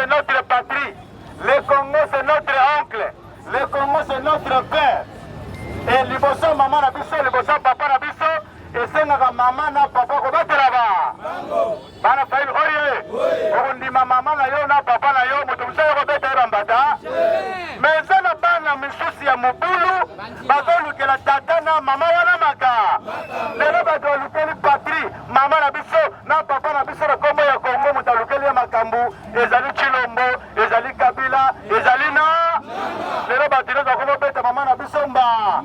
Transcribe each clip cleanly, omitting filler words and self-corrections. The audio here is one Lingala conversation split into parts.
c'est notre patrie. Le Congo c'est notre oncle. Le Congo c'est notre père. Et liboso mama na biso, liboso papa na biso, esengaka mama na papa kobatela ba bana Fayulu oye okondima mama na yo na papa na yo moto mosusu akobeta ye bambata mais eza na bana misusu ya mobulu bazolukela tata na mama wana maka lelo bato balukeli patrie mama na biso na papa na biso na kombo ya Kongo moto alukeli ye makambo ezali Tshilombo ezali Kabila ezali na lelo bato nyonso bakomi kobeta mama na biso mba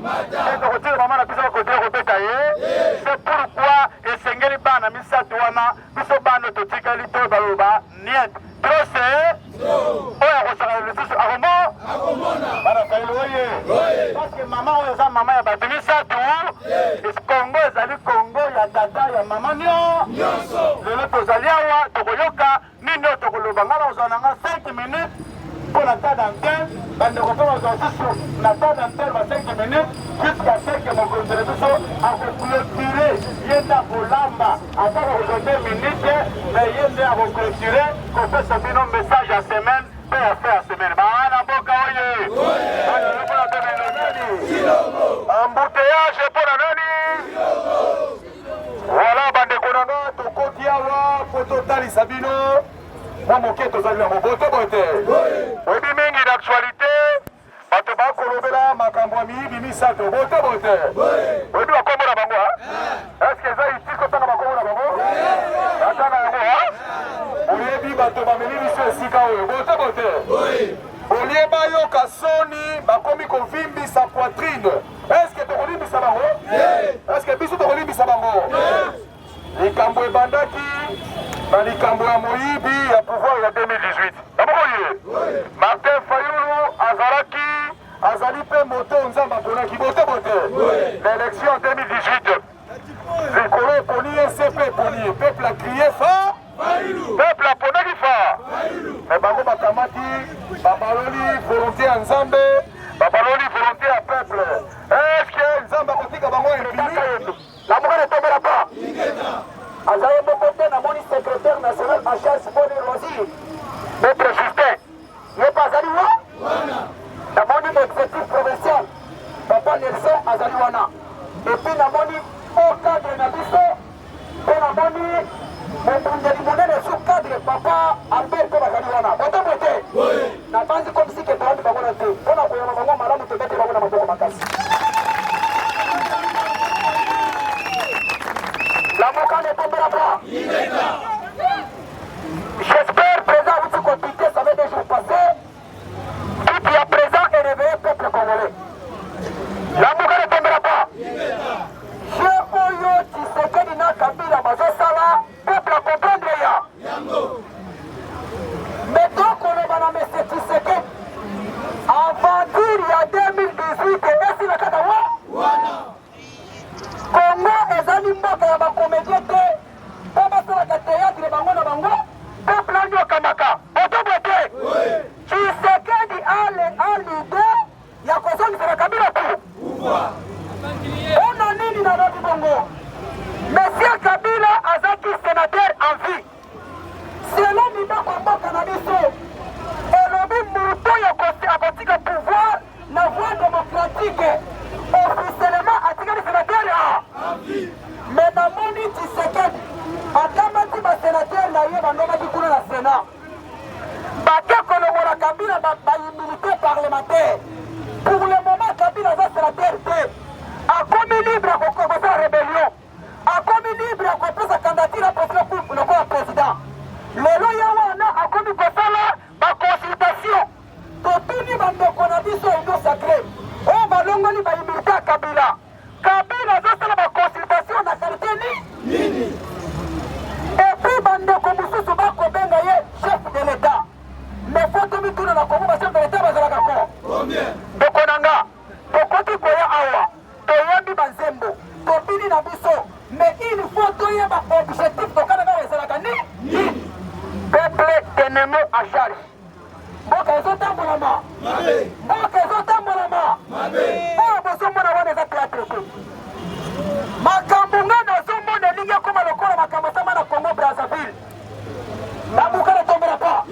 tokotika mama na biso bakotika kobeta ye. C'est pourquoi esengeli bana misato wana biso bana totikali to baloba niet trop c'est oyo akosaka lisusu akomo bana Fayulu oye parce que mama oyo eza mama ya bato misato. Kongo ezali Kongo ya tata ya mama nyonso. Lelo tozali awa tokoyoka nini oyo tokoloba. Ngai nakozwa na nga 5 minutes mpo na temps d'antenne, bandeko mpe bazwa lisusu na temps d'antenne ba 5 minutes jusqu'à ce que mokonzi na biso akoclôture. Ye nde akolamba ata kokozwa 2 minutes, mais ye nde akoclôture kopesa bino message ya semaine mpe ya fin ya semaine. Bana mboka oye, bana lokola mpe nani embouteillage mpo na nani? Voilà bandeko na nga, tokoti awa mpo totalisa bino mwa moke tozali na moboto boye te. Oyebi mingi na actualité bato bakolobela makambo ya miyibi misato bote boye te. Oyebi bakombo na bango? Eske eza utile kotanga bakombo na bango? Batanga yango. Oyebi bato bamemi biso esika oyo bote boye te. Olie bayoka soni, bakomi kovimbisa poitrine. Eske tokolimbisa bango? Eske biso tokolimbisa bango? Likambo ebandaki na likambo ya moyibi ya pouvoir ya 2018. Namoko ye Martin Fayulu azalaki azali mpe moto Nzambe aponaki bote bote na élection 2018. Likolo eponi ye, se mpe eponi ye, peuple a crié fa peuple aponaki fa me bango bakamati babaloli volonté ya Nzambe, babaloli volonté ya peuple. Eske Nzambe akotika bango impuni? Lamuka ne tombera pas. Aza ye moko te, namoni secrétaire national en charge sport et loisir maître Justin, ye mpe azali wa namoni exécutif provincial papa Nelson azali wana, et puis namoni au cadre na biso mpe namoni mobundeli monene sous cadre papa Albert mpe bazali wana botombo te. Nabanzi comme si ke toyambi bango na te mpo na koyamba bango malamu, tobete bango na maboko makasi. Lamuka ne tombera pas. J'espère président awuti kopite, ça fait 2 jours passés. Kiti ya président est réveillé peuple congolais. Lamuka ne tombera pas. Jeu oyo Tshisekedi na Kabila bazosala, peuple a comprendre ya. Mais tokoloba na Monsieur Tshisekedi, aventure ya 2018 esila kaka wa. Congo ezali mboka ya bacomédien te mpo basalaka théâtre bango na bango, peuple anyokamaka botobo te. Tshisekedi ale alide ya kozongisela Kabila ku mpona nini nalobi bongo? Monsieur Kabila azaki sénateur en vie. Selon mibeko mboka na biso elobi, moto oyo akotika pouvoir na voie démocratique, officiellement atikali sénateur a. Mais namoni Tshisekedi akamati basénateur na ye, banomaki kuna na Sénat, bake kolongola Kabila baimmunité parlementaire. Pour le moment Kabila aza sénateur te, akomi libre kosala rébellion, akomi libre akopesa candidature président lokola président. Lelo ye wana akomi kosala baconsultation. Totuni bandeko na biso ya Union sacrée oyo balongoli baimmunité ya Kabila, Kabila azosala baconsultation na qualité nini? Et puis bandeko mosusu bakobenga ye chef de l'État, mais faut tomituna, na Kongo bachef de l'État bazalaka ko? Ndeko na nga, tokoki koya awa, toyambi banzembo, tobini na biso, mais il faut toyeba objectif tokana kaka ezalaka nini. Peuple, tenez-nous à charge. Mboka ezotambolama, mboka ezotambolama. Oyo bozomona wana eza théâtre te. Makambo nga nazomona elingi ekoma lokola makambo esama na Congo Brazzaville. Lamuka ne tombera pas.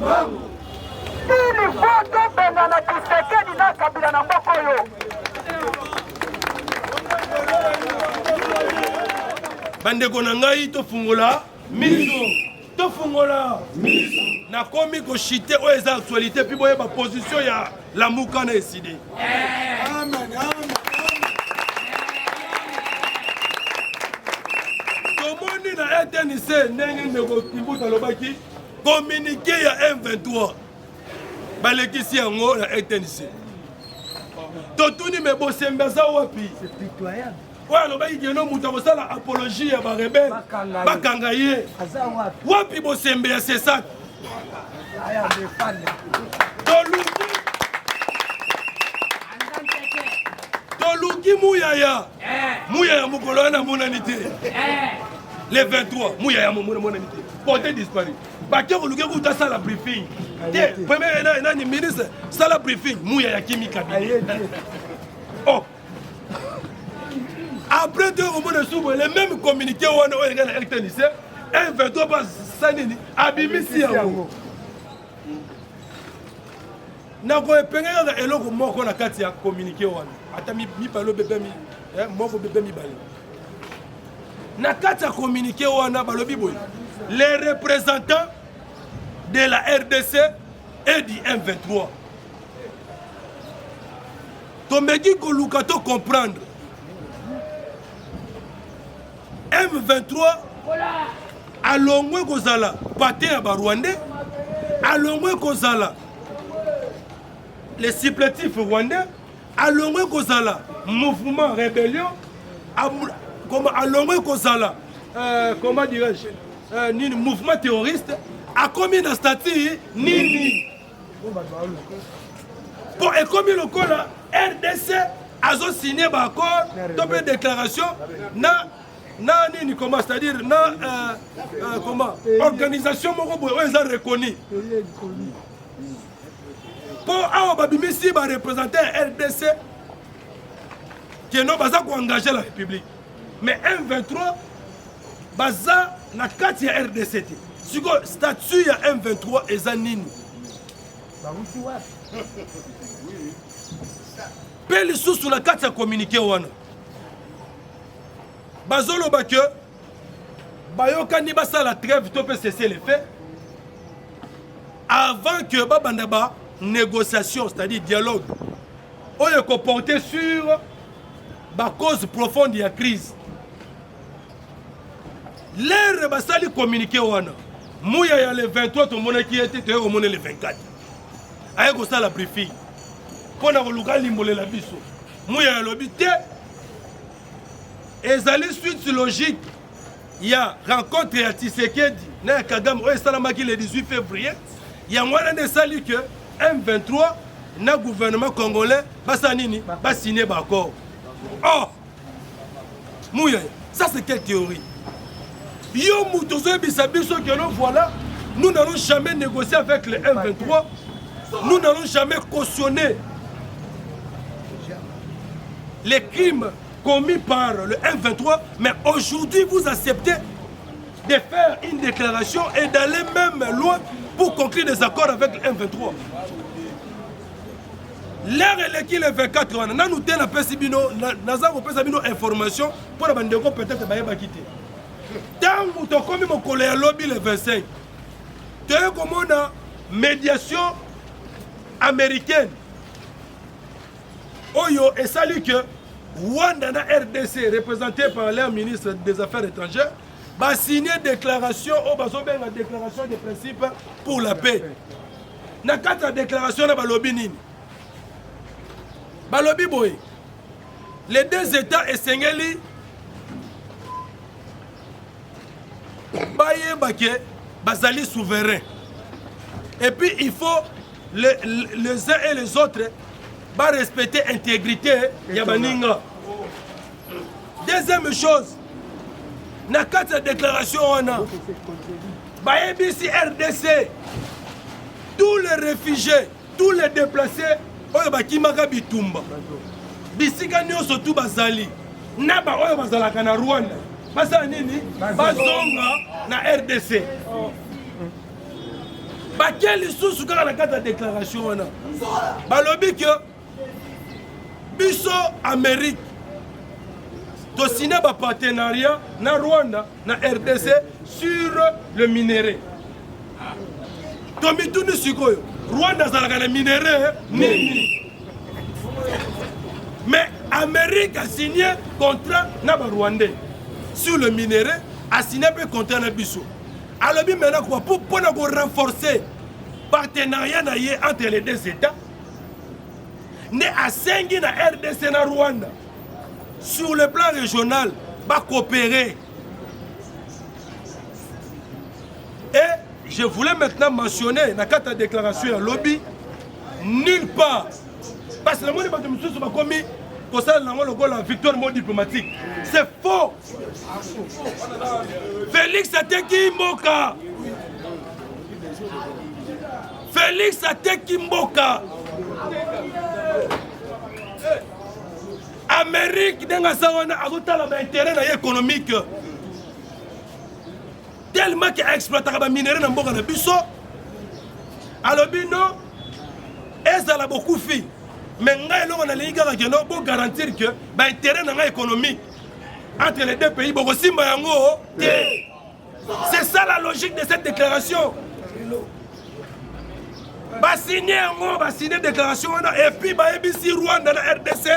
Il faut tobengana Tshisekedi na Kabila na mboka oyo. Bandeko na ngai, tofungola miso, tofungola miso. Nakomi koshite oyo eza actualité mpi boyeba position ya Lamuka na Eside. Amen, amen. Tomoni na RTNC ndenge ndeko Kimbuta alobaki communiqué ya M23 balekisi yango na RTNC. Totuni me Bosembe aza wapi? Oyo alobaki keno moto akosala apologie ya barebele bakanga ye. Wapi Bosembe ya Sesak? Toluki Muyaya. Muyaya mokolo wana amonani te. Le 23 Muyaya amonani te. Porté disparu. Bake koluki kuta asala briefing te. Premier nani ministre sala briefing Muyaya kimi cabinet. Oh. Après deux omona subo le même communiqué wana oyo enga na RTNC M23 ba sanini abimisi yango. Nakoepenge kaka eloko moko na kati ya communiqué wana, ata mibale bebe moko bebe mibale. Na kati ya communiqué wana balobi boye, les représentants de la RDC et du M23 tomeki koluka to comprendre M23 alongwe kozala pate ya ba Rwandais, alongwe kozala les supplétifs rwandais, alongwe kozala mouvement rébellion, alongwe kozala comment dirais-je, nini mouvement terroriste, akomi na statut nini? Po ekomi lokola RDC azo signer ba accord to pe déclaration na na nini comment, c'est-à-dire na comment organisation moko boye oyo eza reconnu. Po awa babimisi ba représentant ya RDC keno baza ko engager la République, mais M23 baza na kati ya RDC te. Siko statut ya M23 eza nini? Pe lisusu na kati ya communiqué wana bazoloba ke bayokani basala trêve to pe cesser les faits avant que babanda ba négociation, c'est-à-dire dialogue oyo ekoporter sur ba cause profonde ya crise. L'heure basali communiqué wana, Muya ya le 23 tomonaki ye te, toye komona le 24 aye kosala briefing mpo na koluka limbolela biso. Muya alobi te ezali suite logique ya rencontre ya Tshisekedi na ya Kagame oyo esalamaki le 18 février. Yango wana nde esali que M23 na gouvernement congolais basala nini? Basigner ba accord. Oh Muyaya, ça c'est quelle théorie? Yo moto ozoyebisa biso que non, voilà, nous n'allons jamais négocier avec le M23, nous n'allons jamais cautionner les crimes commis par le M23, mais aujourd'hui vous acceptez de faire une déclaration et d'aller même loin pour conclure des accords avec le M23. L'heure eleki le 24 wana nanu te napesi bino, naza kopesa bino information mpo na bandeko peut-être bayebaki te. Ntango tokomi mokolo ya lobi le 25, toye komona médiation américaine oyo esali que Rwanda na RDC représenté par leur ministre des Affaires étrangères ba signé déclaration oyo bazobenga déclaration de principe pour la paix. Na kati ya déclaration na balobi nini? Balobi boye, les deux états esengeli bayeba ke bazali souverain et puis il faut les uns et les autres ba respecter intégrité ya baninga. Deuxième chose, na kati ya déclaration wana bayebisi RDC tous les réfugiés, tous les déplacés oyo bakimaka bitumba bisika nyonso tu bazali na ba oyo bazalaka na Rwanda basala nini? Bazonga na RDC. Bake lisusu kaka na kati ya déclaration wana balobi ke biso Amérique tosine bapartenariat na Rwanda na RDC sur le minerai. Tomituni sikoyo Rwanda azalaka na minerai nini? Mais Amérique a signé contrat na ba Rwandais sur le minerai, a signé mpe contrat na biso. Alobi maintenant quoi pour mpona ko renforcer partenariat na ye entre les deux états, nde asengi na RDC na Rwanda sur le plan régional bacoopérer. Et je voulais maintenant mentionner na kati ya déclaration ya lobi nulle part, parce que namoni bato mosusu bakomi kosala yango lokola victoire mot diplomatique. C'est faux. Félix ateki mboka. Félix ateki mboka. Amérique ndenge aza wana azotala baintérêt na ye économique tellement ke aexploitaka baminere na mboka na biso. Alobi no ezala bokufi, mais ngai eloko nalingi kaka ke no bogarantir ke baintérêt na ngai économique entre les deux pays bokosimba yango te. C'est ça la logique de cette déclaration. Basigne yango, basigne déclaration wana et puis bayebisi Rwanda na RDC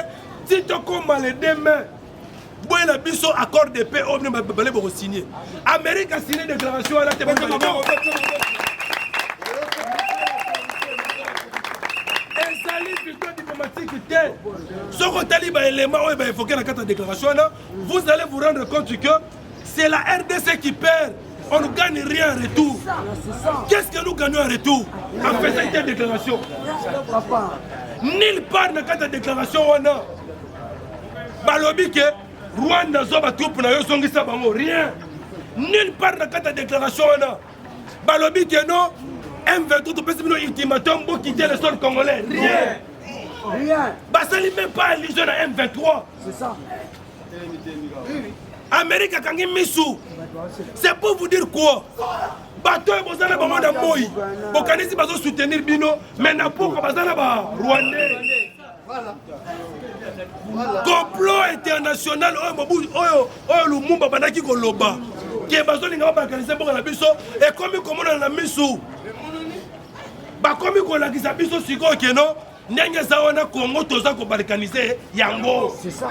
ti tokóma le 2 mai boyela biso accord de paix oyo bino bale bokosigne. Amérique asigne déclaration wana te. Ezali victoire diplomatique te. Soki otali baélément oyo baévoke na kati ya déclaration wana, vous allez vous rendre compte que c'est la RDC qui perd. On ne gagne rien en retour. Qu'est-ce que nous gagnons en retour en faisant une telle déclaration? Nulle part na kati ya déclaration wana balobi ke Rwanda zwa batroupe na yo zongisa bango, rien. Nulle part na kati ya déclaration wana balobi ke non, M23 topesi bino ultimatum bokite le sol congolais, rien. Rien. Basali même pas allusion na M23. C'est ça. Amérique akangi misu. C'est pour vous dire quoi? Bato oyo boza na bango na moi, bokanisi bazosoutenir bino, mais na poko baza na ba Rwandais. Complot international oyo mobu oyo oyo Lumumba bandaki koloba ke bazolinga babalkanise mboka na biso ekomi komonana na misu. Bakomi kolakisa biso sikoyo keno ndenge eza wana Congo toza kobalkanize yango. C'est ça.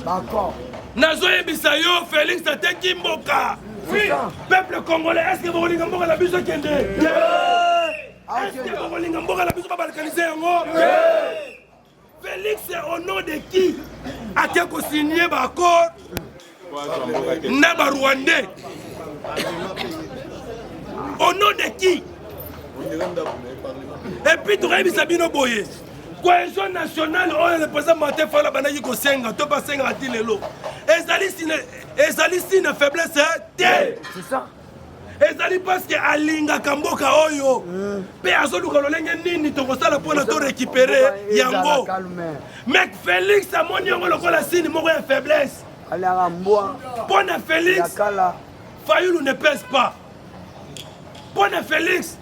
D'accord. Nazoyebisa yo Félix ateki mboka. C'est ça. Peuple congolais, est-ce que bokolinga mboka na biso kende? Est-ce que bokolinga mboka na biso babalkanize yango? Félix, au nom de qui ake kosigner baaccord na ba Rwandais? Au nom de qui? Et puis tokoyebisa bino boye, cohésion nationale oyo le président Martin Fayulu abandaki kosenga to basengaka ti lelo ezali signe faiblesse te. C'est ça. Ezali parce que alingaka mboka oyo mpe azoluka lolenge nini tokosala mpona to récupérer yango. Mais Félix amoni yango lokola signe moko ya faiblesse. Aliaka mbwa. Mpona Félix, Yakala. Fayulu ne pèse pas. Mpona Félix,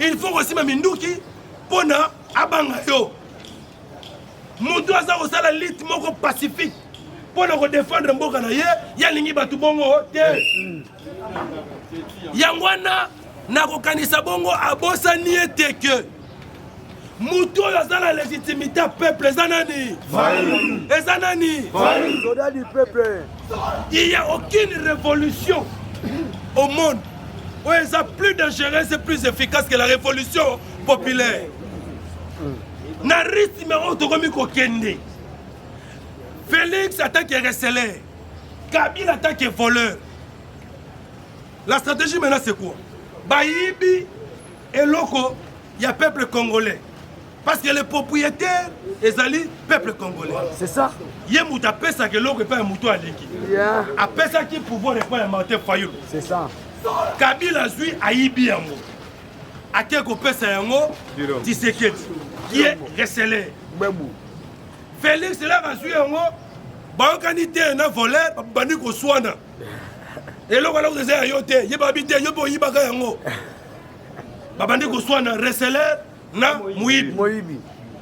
il faut kosima minduki mpona abanga yo. Moto aza kosala lutte moko pacifique mpona kodefendre mboka na ye, ye alingi bato bongo te. Yango wana nakokanisa bongo abosani ete ke moto oyo aza na légitimité ya peuple eza nani? Eza nani? Soldat du peuple. Il n'y a aucune révolution au monde oyo eza plus dangereuse et plus efficace que la révolution populaire. Na rythme oyo tokomi kokende, Félix attaque receleur, Kabila attaque voleur. La stratégie maintenant c'est quoi? Bayibi eloko ya peuple congolais. Parce que les propriétaires ezali peuple congolais. C'est ça. Ye mutu apesaka eloko epai ya mutu alingi. Yeah. Apesaki pouvoir epai ya Martin Fayulu. C'est ça. Kabila azwi ayibi yango. Ake kopesa yango Tshisekedi qui est recelé. Bebou. Félix là azwi yango bayokani te na voleur babandi koswana. Eloko wana eza ya yo te, ye babi te, yo mpe oyibaka yango. Babandi koswana receleur na moyibi.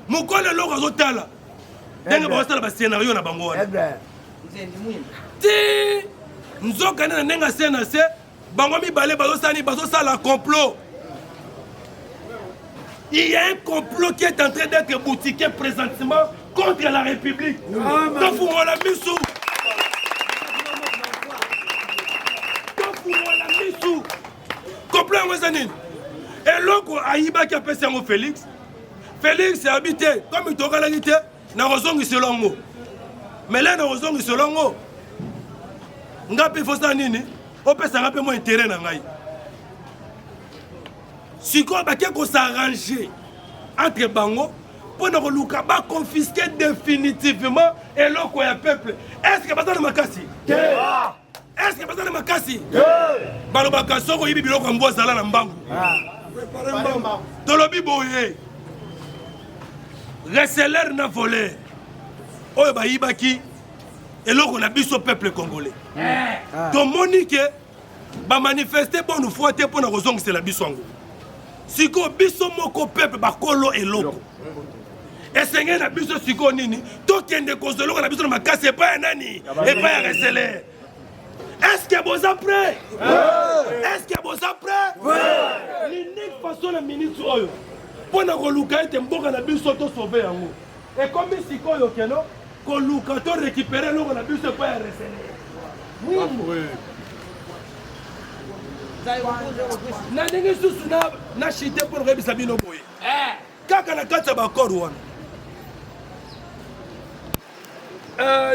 Mokolo eloko azotala ndenge bakosala bascenario na bango wana ti nzoka nde na ndenge ase na se bango mibale bazosala nini? Bazosala complot. Il y a un complot qui est en train d'être boutiqué présentement contre la République. Tofungola misu. Tofungola misu. Complot yango eza nini? Eloko ayibaki apesi yango Félix. Félix abi te, comme tokanaki te, nakozongisela yango. Mais là nakozongisela yango. Nga mpe fosala nini? Opesa nga mpe mwa intérêt na ngai. Sikoyo bake kosarrange entre bango mpo na koluka baconfiske définitivement eloko ya peuple. Est ce que baza na makasi te? Est ce que baza na makasi? Balobaka soki oyibi biloko ya mbwa zala na mbangu. Tolobi boye, receleur na voleur oyo bayibaki eloko na biso peuple congolais, tomoni ke bamanifeste bonne foi te mpo na kozongisela biso yango. Sikoyo biso moko peuple bakolo eloko esengeli na biso sikoyo nini? Tokende kozwa eloko na biso na makasi epai ya nani? Epai ya receleur. Est-ce que boza prêt? Est-ce que boza prêt? L'unique façon na minute oyo mpo na koluka ete mboka na biso tosauve yango ekomi sikoyo keno koluka to récupérer eloko na biso epai ya receleur. Na ndenge susu na chite mpo na koyebisa bino boye, kaka na kati ya baaccord wana,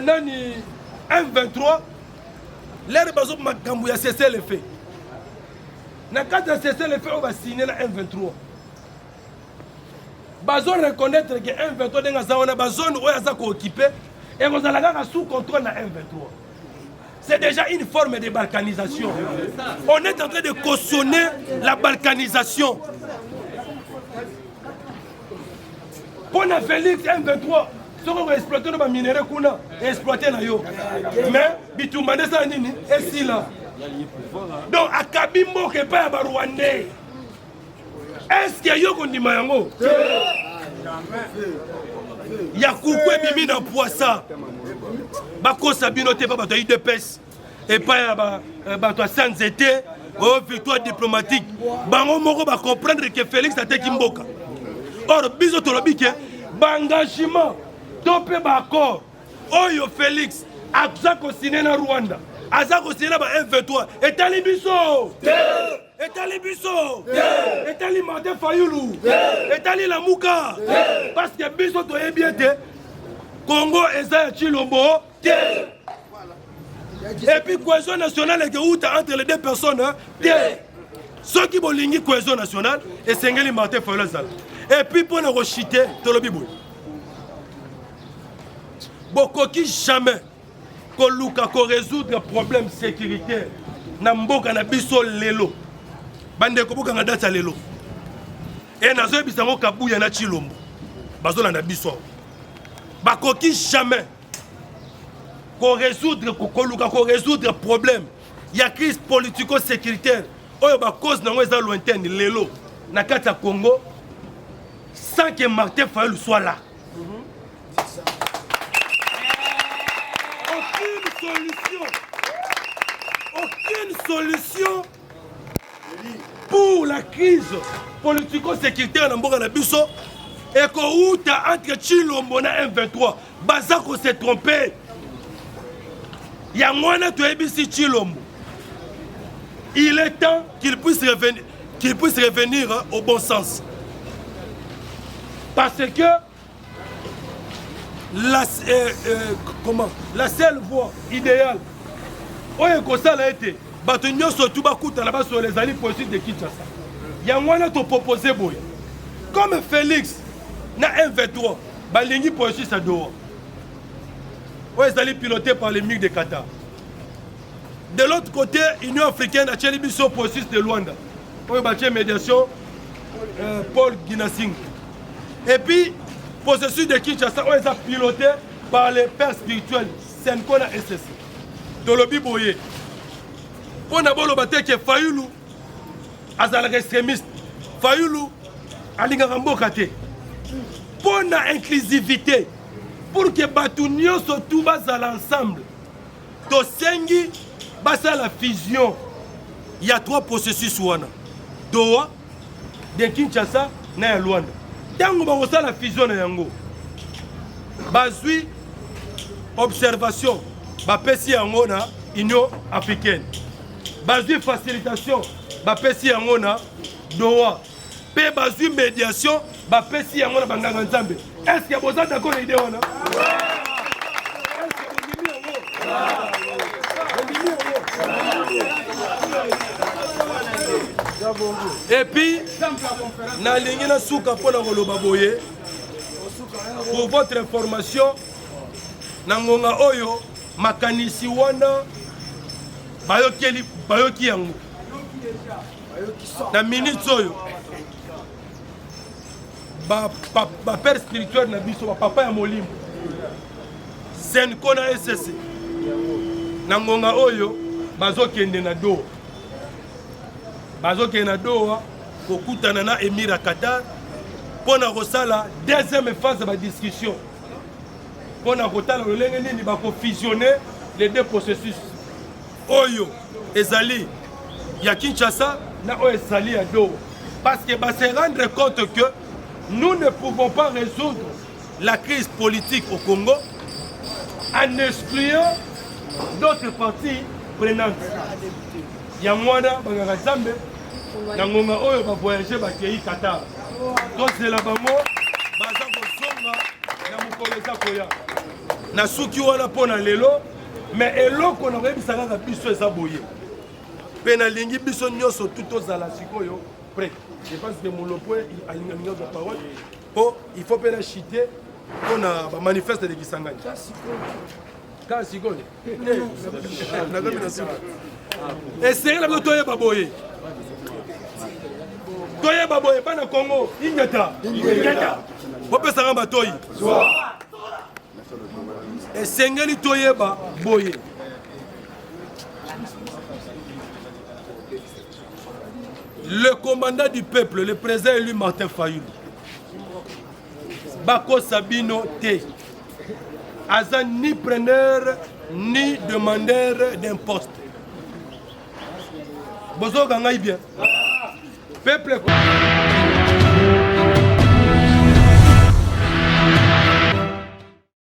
nani M23 lere bazo makambo ya cessez-le-feu, na kati ya cessez-le-feu oyo basigne na M23, bazo reconnaître que M23 ndenge aza wana, bazone oyo aza kookipe ekozala kaka sous contrôle na M23. C'est déjà une forme de balkanisation. On est en train de cautionner la balkanisation. Pona Félix M23, soki okoexploite no baminere kuna, exploite na yo, mais bitumba nde esala nini? Esila. Donc akabi mboka epai ya barwandais. Est-ce que yo kondima yango? Ya kuku ebimi na poisa. Bakosa bino te, pa bato ya UDPS epai ya bato ya sans nzete oyo victoire diplomatique, bango moko bacomprendre ke Félix ateki mboka. Or biso tolobi ke baengagement to mpe baaccord oyo Félix aza kosine na Rwanda, aza kosine na ba M23, etali biso te, etali biso te, etali Martin Fayulu te, etali Lamuka te, parce que biso toyebi ete Congo eza ya Tshilombo te. Et puis cohésion nationale ekeuta entre les deux personnes te. Soki bolingi cohésion nationale, esengeli Martin Fayulu azala. Et puis mpo na kochite, tolobi boye, bokoki jamais koluka korésoudre problème sécuritaire na mboka na biso lelo. Bandeko, bokanga date ya lelo. E nazoyebisa yango Kabuya na Tshilombo bazolanda biso awa, bakoki jamais korésoudre, koluka korésoudre problème ya crise politico-sécuritaire oyo bacause nango eza lointaine lelo na kati ya Congo sans que Martin Fayulu soit là. Aucune solution, aucune solution pour la crise politico-sécuritaire na mboka na biso ekouta entre Tshilombo na M23. Baza ko se tromper. Yango wana toyebisi Tshilombo, il est temps qu'il puisse revenir, qu'il puisse revenir au bon sens, parce que la, comment, la seule voie idéale oyo ekosala ete bato nyonso tu bakutana basola ezali processus de Kinshasa. Yango wana topropose boye, comme Félix na M23 balingi processus ya Doha oyo ezali piloté par les MiG de Qatar, de l'autre côté Union africaine atieli biso processus de Luanda oyo batie médiation Paul Ginasing, et puis processus de Kinshasa oyo eza piloté par les pères spirituels Senko na SSC. Tolobi boye mpo na boloba te ke Fayulu azalaka extrémiste. Fayulu alingaka mboka te. Mpo na inclusivité, pour que bato nyonso tu bazala ensemble, tosengi basala fusion ya trois processus wana, Doha, de Kinshasa na ya Luanda. Ntango bakosala fusion na yango, bazwi observation bapesi yango na Union africaine, bazwi facilitation bapesi yango na Doha, mpe bazwi médiation bapesi yango na banganga Nzambe. Est ce que boza d'accord na idée wana? Est ce que bondimi yango? Bondimi yango? Et puis nalingi nasuka mpo na koloba boye, pour votre information, na ngonga oyo makanisi wana bayokeli, bayoki yango na minute oyo, bapère spirituel na biso, bapapa ya molimo, Senko na ECC, na ngonga oyo bazokende na Doha, bazokende na Doha kokutana na émir ya Qatar mpo na kosala deuxième phase ya badiscussion, mpo na kotala lolenge nini bakofusionne les deux processus, oyo ezali ya Kinshasa na oyo ezali ya Doha, parce que ba se rendre compte que nous ne pouvons pas résoudre la crise politique au Congo en excluant d'autres parties prenantes. Yango wana banganga Nzambe na ngonga oyo bavoyage, bakei Qatar, tozela bango, baza kozonga na mokolo eza koya. Nasuki wana mpo na lelo, mais eloko na koyebisa kaka biso eza boye, mpe nalingi biso nyonso tu tozala sikoyo prêt. Je pense que Molopwe alingi azwa parole, mpo il faut mpe na chite mpo na bamanifeste de Kisangani. Kaka sikoyo nakomi na suka. Esengeli na biso toyeba boye, toyeba boye, bana Congo, ingeta, ingeta, bopesanga matoi. Esengeli toyeba boye: le commandant du peuple, le président élu Martin Fayulu, bakosa bino te, aza ni preneur ni demandeur d'un poste. Bozoyoka ngai bien, peuple?